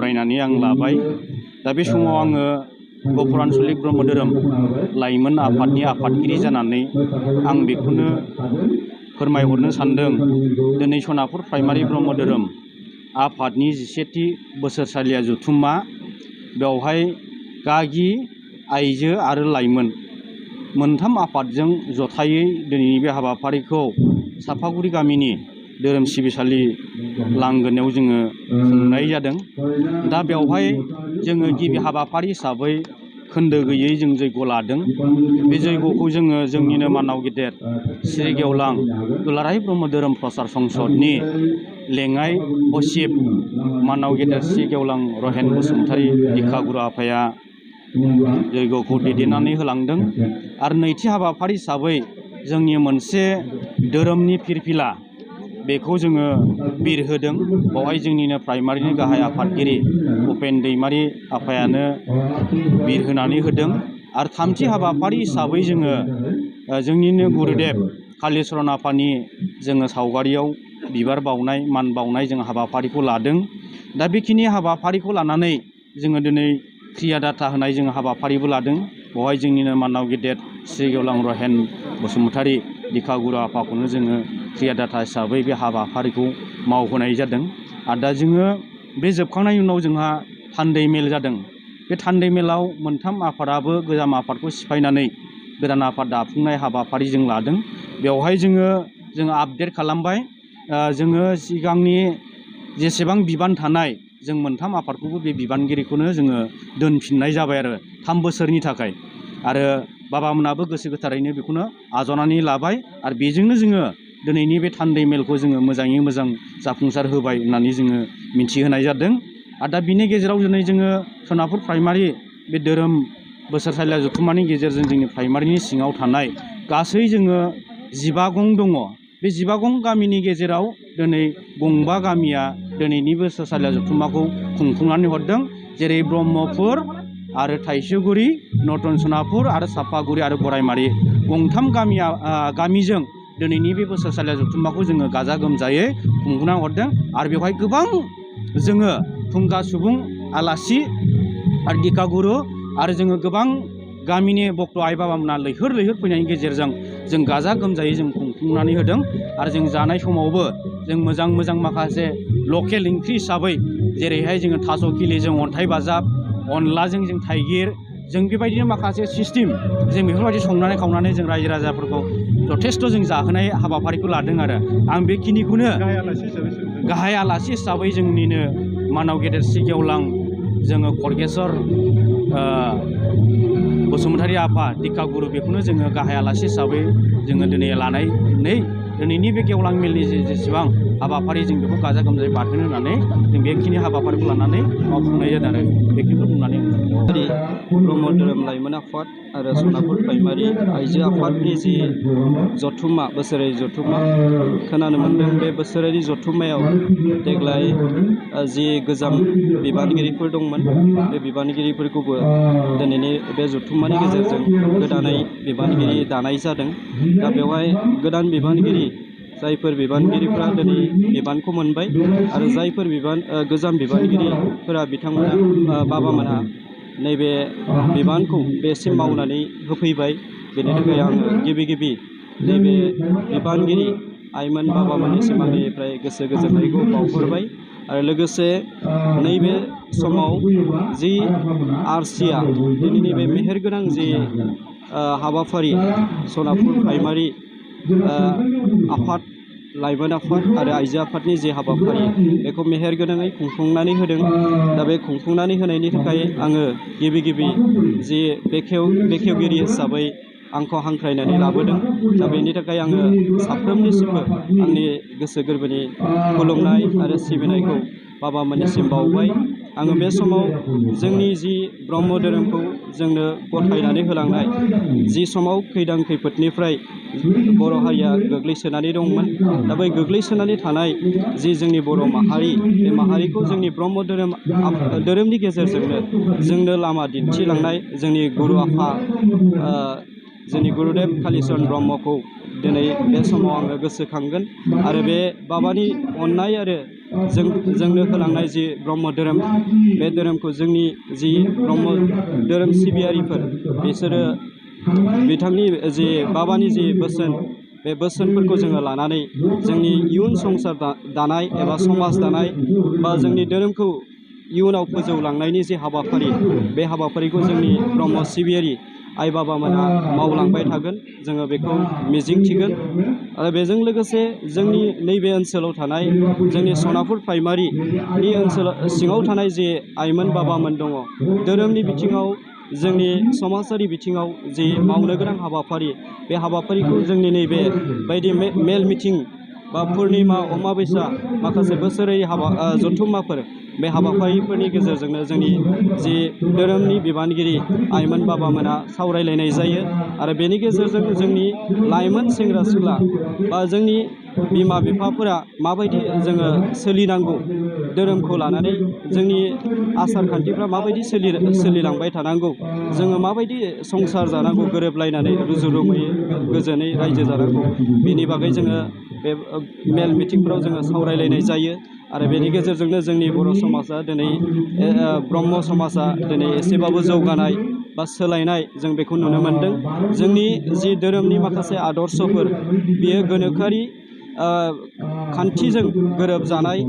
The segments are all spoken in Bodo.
बरायनानै आं लाबाय। दा बे समाव आङो गफुर आन्चलिक ब्रह्म धोरोम लाइमोन आफादनि आफादगिरि जानानै आं बेखौनो फोरमायहरनो सानदों। दिनै सनापुर प्राइमारि ब्रह्म धोरोम आफादनि 17थि बोसोरसालिया जथुम्मा, बेवहाय गागि, आइजो आरो लाइमोन मोनथाम आफादजों जथायै दिनैनि बे हाबाफारिखौ सापागुरि गामिनि धोरोम सिबिसालि लांगोनायाव जोङो खुंनाय जादों। दा बेवहाय जोङो गिबि हाबाफारि हिसाबै खोन्दो गैयै जों जयग' लादों। बे जयग'खौ जोङो जोंनिनो मानाव गेदेर श्री गेवलां दुलाराय ब्रह्म धोरोम प्रसार संसदनि लेङाइ असिब मानाव गेदेर श्री गेवलां रहेन बसुमतारी दिखागुरु आफाया जयग'खौ दैदेननानै होलांदों। आरो नैथि हाबाफारि हिसाबै जोंनि मोनसे धोरोमनि फिरफिला बेखौ जोङो बिरहोदों। बेवहाय जोंनिनो प्राइमारिनि गाहाय आफादगिरि उपेन दैमारि आफायानो बिरहोनानै होदों। आरो थामथि हाबाफारि हिसाबै जोङो जोंनिनो गुरुदेब कालिचरण आफानि जोङो सावगारियाव बिबार बावनाय मान बावनाय जों हाबाफारिखौ लादों। दा बेखिनि हाबाफारिखौ लानानै जोङो दिनै क्रिया दाता होनाय जोङो हाबाफारिबो लादों। बेवहाय जोंनिनो मानाव गेदेर श्री गेवलां रहेन बसुमतारी दिखागुरु आफाखौनो जोङो क्रिया दाता हिसाबै बे हाबाफारिखौ मावहोनाय जादों। आरो दा जोङो बे जोबखांनायनि उनाव जोंहा थान्दै मेल जादों। बे थान्दै मेलाव मोनथाम आफादाबो गोजाम आफादखौ सिफायनानै गोदान आफाद दाफुंनाय हाबाफारि जों लादों। बेवहाय जोङो आपडेट खालामबाय। जोङो सिगांनि जेसेबां बिबान थानाय जों मोनथाम आफादखौबो बे बिबानगिरिखौनो जोङो दोनफिननाय जाबाय आरो 3 बोसोरनि थाखाय। आरो बाबामोनाबो गोसो गोथारैनो बेखौनो आजावनानै लाबाय। आरो बेजोंनो जोङो दिनैनि बे थान्दै मेलखौ जोङो मोजाङै मोजां जाफुंसार होबाय होननानै जोङो मिथिहोनाय जादों। आरो दा बिनि गेजेराव दिनै जोङो सनापुर प्राइमारि बे धोरोम बोसोरसालिया जथुम्मानि गेजेरजों जोंनि प्राइमारिनि सिङाव थानाय गासै जोङो 15 गं दङ। बे 15 गं गामिनि गेजेराव दिनै गंबा गामिया दिनैनि बोसोरसालिया जथुम्माखौ खुंफुंनानै हरदों। जेरै ब्रह्मपुर आरो थाइसुगुरि, नतन सनापुर आरो सापागुरि आरो गराइमारि गंथाम गामिजों दिनैनि बे बोसोरसालिया जथुम्माखौ जोङो गाजा गोमजायै खुंफुंना हरदों। आरो बेवहाय गोबां जोङो फुंगा सुबुं आलासि आरो दिखागुरु आरो जोङो गोबां गामिनि भक्त आइ बाबामोना लैहोर लैहोर फैनायनि गेजेरजों जों गाजा गोमजायै जों खुंफुंनानै होदों। आरो जों जानाय समावबो जों मोजां मोजां माखासे लकेल ओंख्रि हिसाबै जेरैहाय जोङो थास' खिलिजों अन्थाइ बाजाब, अनलाजों जों थाइगिर, जों बेबायदिनो माखासे सिस्टेम जों बेफोरबायदि संनानै खावनानै जों रायजो राजाफोरखौ जथेस्थ' जों जाहोनाय हाबाफारिखौ लादों। आरो आं बेखिनिखौनो गाहाय आलासि हिसाबै जोंनिनो मानाव गेदेर श्री गेवलां जोङो खरगेश्वर बसुमतारी आफा दिखागुरु बेखौनो जोङो गाहाय आलासि हिसाबै जोङो दिनै लानानै दिनैनि बे गेवलां मेलनि जेसेबां हाबाफारि जों बेखौ गाजा गोमजायै बारहोनो होननानै जों बेखिनि हाबाफारिखौ लानानै मावफुंनाय जादों। आरो बेखिनिखौ बुंनानै ब्रह्म धोरोम लाइमोन आफाद आरो सनापुर प्राइमारि आइजो आफादनि जि जथुम्मा बोसोरारि जथुम्मा खोनानो मोन्दों। बे बोसोरारि जथुम्मायाव देग्लाय जि गोजाम बिबानगिरिफोर दंमोन बे बिबानगिरिफोरखौबो दिनैनि बे जथुम्मानि गेजेरजों गोदानै बिबानगिरि दानाय जादों। दा बेवहाय गोदान बिबानगिरि जायफोर बिबानगिरिफ्रा दिनै बिबानखौ मोनबाय आरो जायफोर गोजाम बिबानगिरिफोरा बिथांमोना बाबामोनहा नैबे बिबानखौ बेसिम मावनानै होफैबाय। बेनि थाखाय आङो गिबि नैबे बिबानगिरि आइमोन बाबामोननिसिम आंनिफ्राय गोसो गोजोननायखौ बावहरबाय। आरो लोगोसे नैबे समाव जि आरसिया दिनैनि बे मेहेरगोनां जि हाबाफारि सनापुर प्राइमारि आफाद लाइमोन आफाद आरो आइजो आफादनि जे हाबाफारि बेखौ मेहेरगोनाङै खुंफुंनानै होदों। दा बे खुंफुंनानै होनायनि थाखाय आङो गिबि जि बेखेवगिरि हिसाबै आंखौ हांख्रायनानै लाबोदों। दा बेनि थाखाय आङो साफ्रोमनिसिमबो आंनि गोसो गोरबोनि खुलुमनाय आरो सिबिनायखौ बाबामोननिसिम बावबाय। आङो बे समाव जोंनि जि ब्रह्म धोरोमखौ जोंनो गथायनानै होलांनाय जि समाव खैदां खैफोदनिफ्राय बर' हारिया गोग्लैसोनानै दंमोन, दा बै गोग्लैसोनानै थानाय जि जोंनि बर' माहारि, बे माहारिखौ जोंनि ब्रह्म धोरोमनि गेजेरजोंनो जोंनो लामा दिन्थिलांनाय जोंनि गुरु आफा जोंनि गुरुदेब कालिचरण ब्रह्मखौ दिनै बे समाव आङो गोसोखांगोन। आरो बे बाबानि अननाय आरो जोंनो होलांनाय जि ब्रह्म धोरोम, बे धोरोमखौ जोंनि जि ब्रह्म धोरोम सिबियारिफोर बिसोरो बिथांनि जि बाबानि जि बोसोन, बे बोसोनफोरखौ जोङो लानानै जोंनि इयुन संसार दानाय एबा समाज दानाय बा जोंनि धोरोमखौ इयुनाव फोजौलांनायनि जि हाबाफारि, बे हाबाफारिखौ जोंनि ब्रह्म सिबियारि आइ बाबामोना मावलांबाय थागोन, जोङो बेखौ मिजिंथिगोन। आरो बेजों लोगोसे जोंनि नैबे ओनसोलाव थानाय जोंनि सनापुर प्राइमारिनि ओनसोल सिङाव थानाय जे आइमोन बाबामोन दङ, धोरोमनि बिथिङाव जोंनि समाजारि बिथिङाव जि मावनो गोनां हाबाफारि, बे हाबाफारिखौ जोंनि नैबे बायदि मेल मिटिं बा पुर्निमा अमाबैसा माखासे बोसोरारि जथुम्माफोर, बे हाबाफारिफोरनि गेजेरजोंनो जोंनि जि धोरोमनि बिबानगिरि आइमोन बाबामोना सावरायलायनाय जायो। आरो बेनि गेजेरजों जोंनि लाइमोन सेंग्रा सिख्ला बा जोंनि बिमा बिफाफोरा माबायदि जोङो सोलिनांगौ, धोरोमखौ लानानै जोंनि आसार खान्थिफ्रा माबायदि सोलिलांबाय थानांगौ, जोङो माबायदि संसार जानांगौ, गोरोबलायनानै रुजु रुमुयै गोजोनै रायजो जानांगौ, बेनि बागै जोङो बे मेल मिटिंफ्राव जोङो सावरायलायनाय जायो। आरो बेनि गेजेरजोंनो जोंनि बर' समाजा दिनै ब्रह्म समाजा दिनै एसेबाबो जौगानाय बा सोलायनाय जों बेखौ नुनो मोन्दों। जोंनि जि धोरोमनि माखासे आदर्शफोर, बियो गोनोखोआरि खान्थिजों गोरोबजानाय।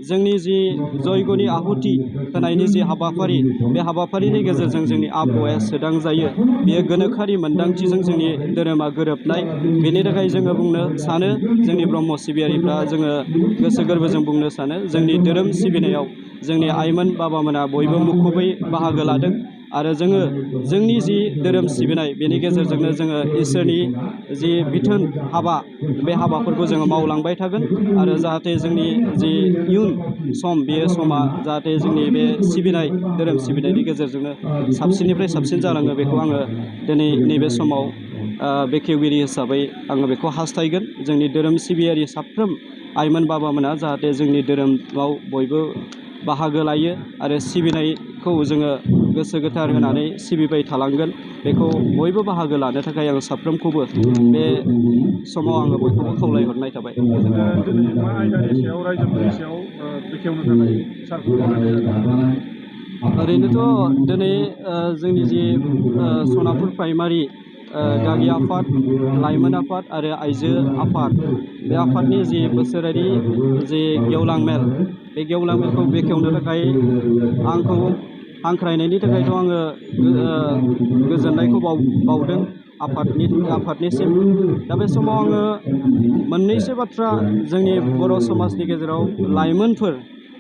जोंनि जि जयग'नि आहुति होनायनि जि हाबाफारि, बे हाबाफारिनि गेजेरजों जोंनि आबहावाया सोदांजायो, बेयो गोनोखोआरि मोन्दांथिजों जोंनि धोरोमा गोरोबनाय। बेनि थाखाय जोङो बुंनो सानो, जोंनि ब्रह्म सिबियारिफ्रा जोङो गोसो गोरबोजों बुंनो सानो, जोंनि धोरोम सिबिनायाव जोंनि आइमोन बाबामोना बयबो मुखुबै बाहागो लादों। आरो जोङो जोंनि जि धोरोम सिबिनाय, बेनि गेजेरजोंनो जोङो इसोरनि जि बिथोन हाबा, बे हाबाफोरखौ जोङो मावलांबाय थागोन। आरो जाहाथे जोंनि जि इयुन सम, बे समा जाहाथे जोंनि बे सिबिनाय, धोरोम सिबिनायनि गेजेरजोंनो साबसिननिफ्राय साबसिन जालाङो, बेखौ आङो दिनै नैबे समाव बेखेवगिरि हिसाबै आङो बेखौ हास्थायगोन। जोंनि धोरोम सिबियारि साफ्रोम आइमोन बाबामोना जाहाथे जोंनि धोरोमाव बयबो बाहागो लायो आरो सिबिनायखौ जोङो गोसो गोथार होनानै सिबिबाय थालांगोन, बेखौ बयबो बाहागो लानो थाखाय आं साफ्रोमखौबो बे समाव आङो बयखौबो खावलायहरनाय थाबाय। दिनै मा आयदानि सायाव, रायजोफोरनि सायाव बेखेवनो थाखाय सारखौ खावलायनाय जादों? ओरैनोथ' दिनै जोंनि जि सनापुर प्राइमारि गागि आफाद, लाइमोन आफाद आरो आइजो आफाद, बे आफादनि जि बोसोरारि जि गेवलां मेल, बे गेवलां मेलखौ बेखेवनो थाखाय आंखौ हांख्रायनायनि थाखायथ' आङो गोजोननायखौ बावदों आफादनिसिम। दा बे समाव आङो मोननैसो बाथ्रा जोंनि बर' समाजनि गेजेराव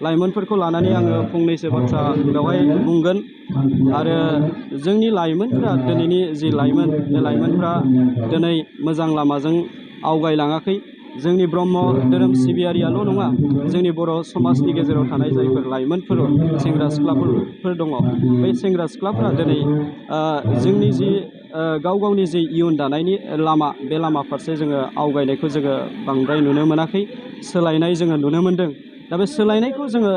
लाइमोनफोरखौ लानानै आङो फंनैसो बाथ्रा बेवहाय बुंगोन। आरो जोंनि लाइमोनफ्रा, दिनैनि जि लाइमोन, बे लाइमोनफ्रा दिनै मोजां लामाजों आवगायलाङाखै। जोंनि ब्रह्म धोरोम सिबियारियाल' नङा, जोंनि बर' समाजनि गेजेराव थानाय जायफोर लाइमोनफोर, सेंग्रा सिख्लाफोर दङ, बै सेंग्रा सिख्लाफ्रा दिनै जोंनि जि गाव गावनि जि इयुन दानायनि लामा, बे लामा फारसे जोङो आवगायनायखौ जोङो बांद्राय नुनो मोनाखै, सोलायनाय जोङो नुनो मोन्दों। दा बे सोलायनायखौ जोङो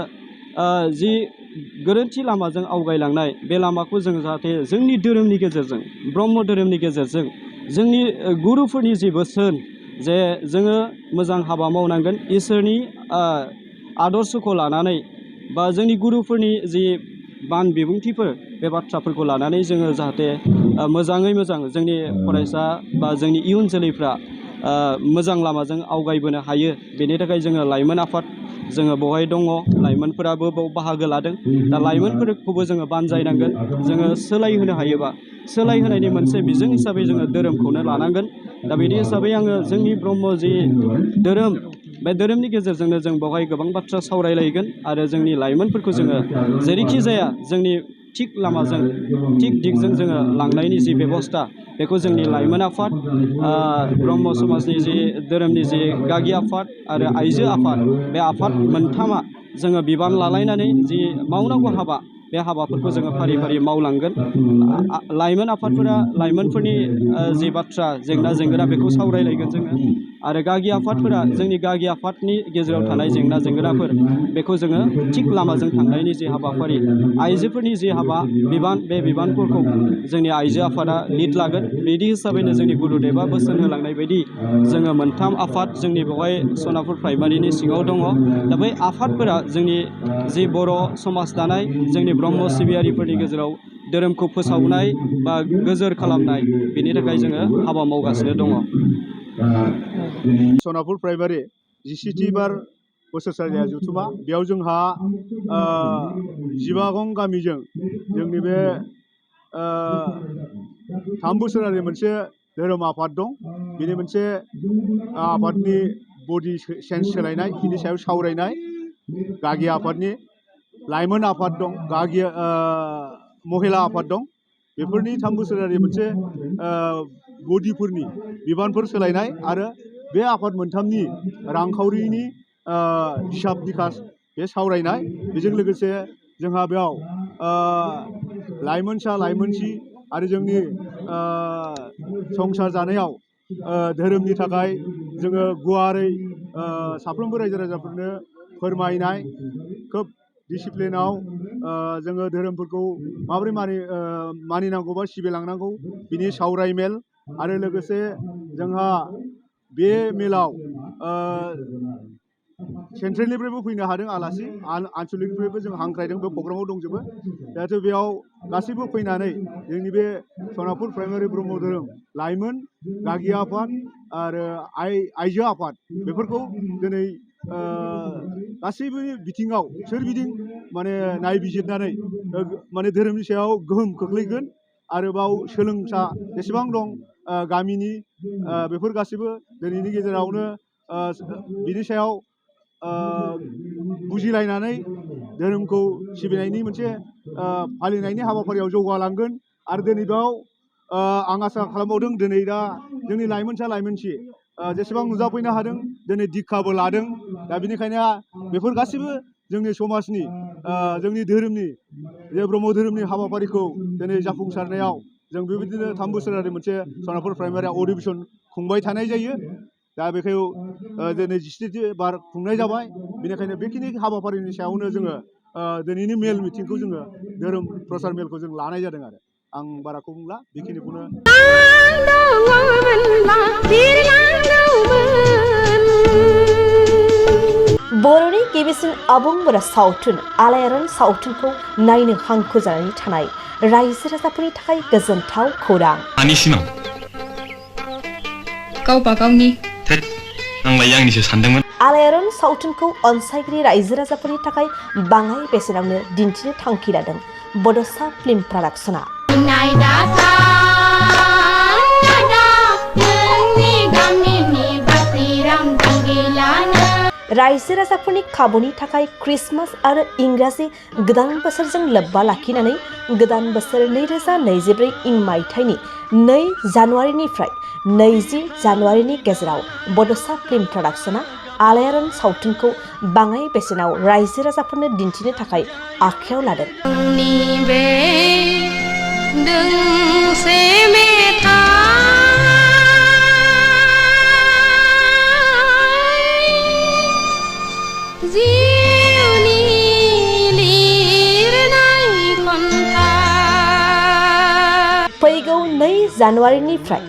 जि गोरोन्थि लामाजों आवगायलांनाय, बे लामाखौ जों जाहाथे जोंनि धोरोमनि गेजेरजों, ब्रह्म धोरोमनि गेजेरजों, जोंनि गुरुफोरनि जि बोसोन, जे जोङो मोजां हाबा मावनांगोन, इसोरनि आदर्शखौ लानानै बा जोंनि गुरुफोरनि जि बान बिबुंथिफोर, बे बाथ्राफोरखौ लानानै जोङो जाहाथे मोजाङै मोजां जोंनि फरायसा बा जोंनि इयुन जोलैफ्रा मोजां लामाजों आवगायबोनो हायो। बेनि थाखाय जोङो लाइमोन आफाद, जोङो बेवहाय दङ, लाइमोनफोराबो बाव बाहागो लादों। दा लाइमोनफोरखौबो जोङो बानजायनांगोन। जोङो सोलायहोनो हायोबा, सोलायहोनायनि मोनसे बिजों हिसाबै जोङो धोरोमखौनो लानांगोन। दा बिदि हिसाबै आङो जोंनि ब्रह्म जि धोरोम, बे धोरोमनि गेजेरजोंनो जों बेवहाय गोबां बाथ्रा सावरायलायगोन। आरो जोंनि लाइमोनफोरखौ जोङो जेरैखि जाया जोंनि थिग लामाजों, थिग दिगजों जोङो लांनायनि जि बेबस्था, बेखौ जोंनि लाइमोन आफाद, ब्रह्म समाजनि जि धोरोमनि जि गागि आफाद आरो आइजो आफाद, बे आफाद मोनथामा जोङो बिबान लालायनानै जि मावनांगौ हाबा, बे हाबाफोरखौ जोङो फारि फारि मावलांगोन। लाइमोन आफादफोरा लाइमोनफोरनि जि बाथ्रा जेंना जेंगोना बेखौ सावरायलायगोन जोङो आरो गागि आफादफोरा जोंनि गागि आफादनि गेजेराव थानाय जेंना जेंगोनाफोर बेखौ जोङो थिग लामाजों थांनायनि जि हाबाफारि आइजोफोरनि जि हाबा बिबान बे बिबानफोरखौ जोंनि आइजो आफादा लिड लागोन। बिदि हिसाबैनो जोंनि गुरुदेबा बोसोन होलांनाय बायदि जोङो मोनथाम आफाद जोंनि बेवहाय सनापुर प्राइमारिनि सिङाव दङ। दा बै आफादफोरा जोंनि जि बर' समाज दानाय जोंनि ब्रह्म सिबियारिफोरनि गेजेराव धोरोमखौ फोसावनाय बा गोजोर खालामनाय बेनि थाखाय जोङो हाबा मावगासिनो दङ। सनापुर प्राइमारि 17 बार बोसोरसालिया जथुमा बेयाव जोंहा 15 गं गामिजों जोंनि बे 3 बोसोरारि मोनसे धोरोम आफाद दं। बेनि मोनसे आफादनि बडि चेन्ज सोलायनाय बिनि सायाव सावरायनाय, गागि आफादनि लाइमोन आफाद दं, गागि महिला आफाद दं। बेफोरनि 3 बोसोरारि मोनसे बडिफोरनि बिबानफोर सोलायनाय आरो बे आफाद मोनथामनि रांखावरिनि हिसाब निकास बे सावरायनाय। बेजों लोगोसे जोंहा बेयाव लाइमोनसा लाइमोनसि आरो जोंनि संसार जानायाव धोरोमनि थाखाय जोङो गुवारै साफ्रोमबो रायजो राजाफोरनो फोरमायनाय, खोब डिसिप्लिनाव जोङो धोरोमफोरखौ माबोरै मानिनांगौ बा सिबिलांनांगौ बिनि सावरायमेल आरो लोगोसे जोंहा बे मेलाव सेन्ट्रेलनिफ्रायबो फैनो हादों आलासि, आनसलिकनिफ्रायबो जों हांख्रायदों, बे प्रग्रामाव दंजोबो। जाहाथे बेयाव गासैबो फैनानै जोंनि बे सनापुर प्राइमारि ब्रह्म धोरोम लाइमोन गागि आफाद आरो आइजो आफाद बेफोरखौ दिनै गासैबो बिथिङाव सोरगिदिं माने नायबिजिरनानै माने धोरोमनि सायाव गोहोम खोख्लैगोन। आरोबाव सोलोंसा जेसेबां दं गामिनि बेफोर गासैबो दिनैनि गेजेरावनो बिनि सायाव बुजिलायनानै धोरोमखौ सिबिनायनि मोनसे फालिनायनि हाबाफारियाव जौगालांगोन। आरो दिनै बेयाव आं आसा खालामबावदों दिनै दा जोंनि लाइमोनसा लाइमोनसि जेसेबां नुजाफैनो हादों दिनै दिक्षाबो लादों। दा बेनिखायनो बेफोर गासैबो जोंनि समाजनि जोंनि धोरोमनि जे ब्रह्म धोरोमनि हाबाफारिखौ दिनै जाफुंसारनायाव जों बेबायदिनो 3 बोसोरारि मोनसे सनापुर प्राइमारि अधिवेशन खुंबाय थानाय जायो। दा बेखौ दिनै 17 बार खुंनाय जाबाय। बेनिखायनो बेखिनि हाबाफारिनि सायावनो जोङो दिनैनि मेल मिटिंखौ जोङो धोरोम प्रसार मेलखौ जों लानाय जादों आरो आं बाराखौ बुंला बेखिनिखौनो। बर'नि गिबिसिन आबुं बर' सावथुन आलायारन सावथुनखौ नायनो हांखुर जानानै थानाय रायजो राजाफोरनि थाखाय गोजोनथाव खौरां। आंनि सिमां गावबा गावनि आंलाय आंनिसो सानदोंमोन। आलायारन सावथुनखौ अनसायगिरि रायजो राजाफोरनि थाखाय बाङाय बेसेनावनो दिन्थिनो थांखि लादों बड'सा फिल्म प्रडाक्शना। रायजो राजाफोरनि खाबुनि थाखाय क्रिसमास आरो इंराजि गोदान बोसोरजों लोब्बा लाखिनानै गोदान बोसोर 2024 इं मायथाइनि 2 जानुवारिनिफ्राय 20 जानुवारिनि गेजेराव बड'सा फिल्म प्रडाक्शना आलायारन सावथुनखौ बाङाय बेसेनाव रायजो राजाफोरनो दिन्थिनो थाखाय आखायाव लादों। फैगौ 2 जानुवारिनिफ्राय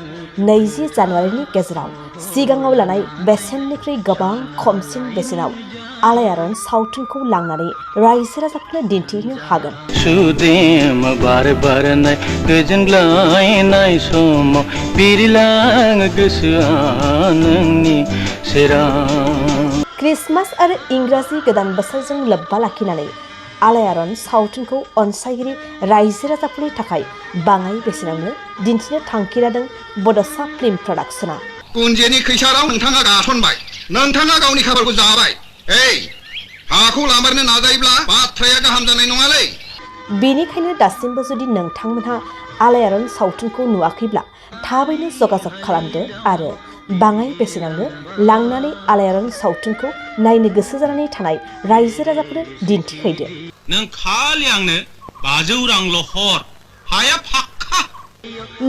20 जानुवारिनि गेजेराव सिगाङाव लानाय बेसेननिख्रुइ गोबां खमसिन बेसेनाव आलायारन सावथुनखौ लांनानै रायजो राजाफोरनो दिन्थिनो हागोन। सुदेम बार बारनाय गोजोनग्लायनाय समाव बिरलाङो गोसोआ नोंनि सेराव। क्रिसमास आरो इंराजि गोदान बोसोरजों लोब्बा लाखिनानै आलायारन सावथुनखौ अनसायगिरि रायजो राजाफोरनि थाखाय बाङाय बेसेनावनो दिन्थिनो थांखि लादों बड'सा फिल्म प्रडाक्शना। कुन्जेनि खैसाराव नोंथाङा गासनबाय, नोंथाङा गावनि खाफालखौ जाबाय। हाखौ लामारनो नाजायोब्ला बाथ्राया गाहाम जानाय नङालै। बेनिखायनो दासिमबो जुदि नोंथांमोनहा आलायारन सावथुनखौ नुवाखैब्ला थाबैनो जगाजग खालामदो आरो बाङाय बेसेनावनो लांनानै आलायारन सावथुनखौ नायनो गोसो जानानै थानाय रायजो राजाफोरनो दिन्थिहैदो। नों खालि आंनो 500 रांल' हर हाया फाक्का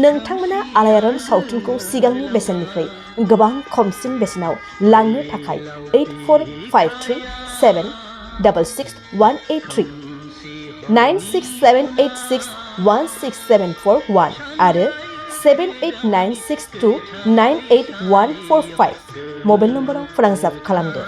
नोंथांमोना आलायारन सावथुनखौ सिगांनि बेसेननिख्रुइ गोबां खमसिन बेसेनाव लांनो थाखाय 84537666183 9678616741 आरो 7896298145 मबाइल नम्बराव फोनांजाब खालामदो।